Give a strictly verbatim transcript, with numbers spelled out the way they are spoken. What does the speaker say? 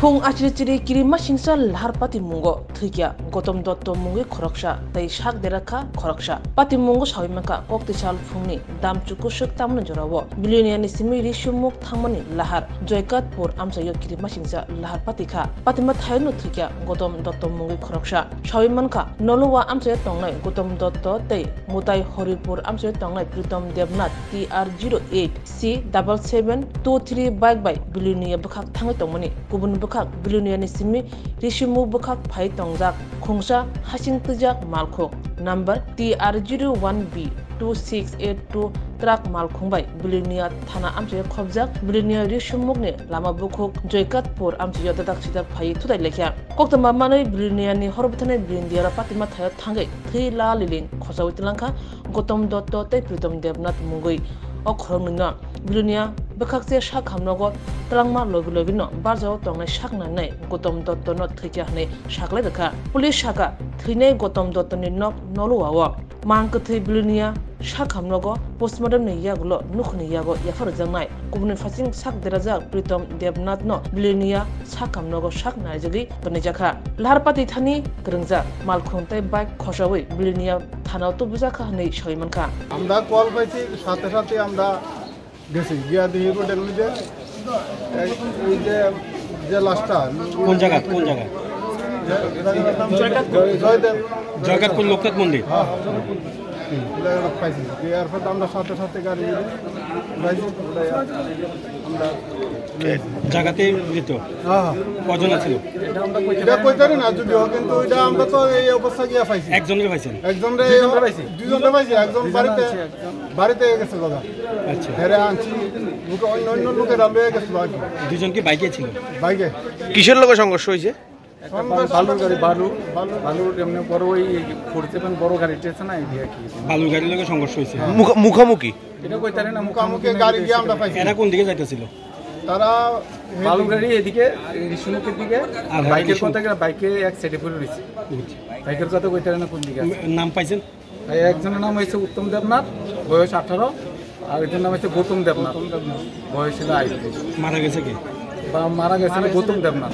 Pung achiri chiri kiri masingsa lahar patimungo thwikya Gotom Dotto mungwi khoroksa tei sak derakha khoroksa. Patimungo sawi mankha koktwsal phungni dam chukuswk tamni jorao Biluniani simi risumuk thangmani lahar Joykatpur amchaio kiri masingsa lahar patikha. Patima thaino thwikya Gotom Dotto mungwi khoroksa. Sawi mankha Noluwa amchaio tongnai Gotom Dotto tei Mutai Horipur amchaio tongnai Pritom Debnath T R zero eight C double seven two three bike bai Bilunia bwkhak thangwi tongmani. Kubun bwkhak Biluniani simi Risimu bwkhak phai tongjak khungsa hasing twijak malkhung number T R zero one B two six eight two truck malkhung bai Bilunia thana amchaio khobjak. Bilunia Risumukni lama bukhuk Joykatpur amchaio dadak sidak phai thudai lekha. Koktwma manwi Biluniani hor bwtharnai Bilindiara patima thaio thangwi thwi la liling khosawi twlangkha Gotom Dotto tei Pritom Debnath mungwi. O khoroknwino Bilunia bwkhakse sak hamnogo twlangma logi logino barjao tongnai sak nainai Gotom Dottono thwikha hwnwi saklai rwkha. Police sakha thwinai Gotom Dottoni nok Noluwao. Mang kwthwi Bilunia sak hamnogo postmortemni yagulo nukhungni yago yapharjaknai. Kubuni phasing sak derajak Pritom Debnathno Bilunia sak hamnogo sak naijagwi tonijakha. Laharpati thani kwrwngjak malkhung tei bike khosawi Bilunia thanao tubujakha hwnwi sawi mankha. আমরা কল পাইছি, সাথে সাথে আমরা গেছি, গিয়া দেখি রোডের মধ্যে এই, এই যে, যে লাশটা, কোন জায়গা? কোন জায়গা? যে, জয়দেব। জয়কাতপুর লোকনাথ মন্দির। হ্যাঁ, হ্যাঁ। পাইছি। এরপর আমরা সাথে সাথে গাড়ি নিয়ে যাইছি। আমরা এ, জায়গাতে মৃত? হ্যাঁ, হ্যাঁ। কজন আছিল? এটা কইতে পারি না যদিও, কিন্তু এটা আমরা তো এই অবস্থা গিয়া পাইছি। একজনরে পাইছেন? একজনরে, দুইজনরে পাইছি। দুইজনরে পাইছি, একজন দুইজন বাড়িতে, আছে, একজন। বাড়িতে গেছে দাদা। আচ্ছা। হেরে আনছি, লোকে অন্য অন্য লোকেরা লয়ে গেছিল আর কি। দুইজন কি বাইকে ছিল? বাইকে। কিসের লগে সংঘর্ষ হয়েছে? একটা বালুর গাড়ি, বালু, বালুর এমনি বড় ওই ফোর সেভেন বড় গাড়ি টেসে না, এই দিয়ে আর কি। বালুর গাড়ির লগে সংঘর্ষ হয়েছে। মুখা-, মুখামুখি? এটা কইতারে না, মুখামুখি মুখামুখি গাড়ি না, দিয়ে আমরা পাইছি। এরা কোন দিকে যাইতেছিল? তারা বালুর গাড়ি এদিকে, এই রিসুমুখের দিকে, আর বাইকের বাইকে কথা গেলে বাইকে এক সাইডে পড়ে রয়েছে। বুঝছি। বাইকের কথা কইতারে না কোন দিকে আছে। নাম পাইছেন? এই একজনের নাম হয়েছে উত্তম দেবনাথ, বয়স আঠারো, আর একজনের নাম হচ্ছে গৌতম দেবনাথ, বয়স ছিল আইত্রিশ। মারা গেছে কে? বা মারা গেছে গৌতম দেবনাথ।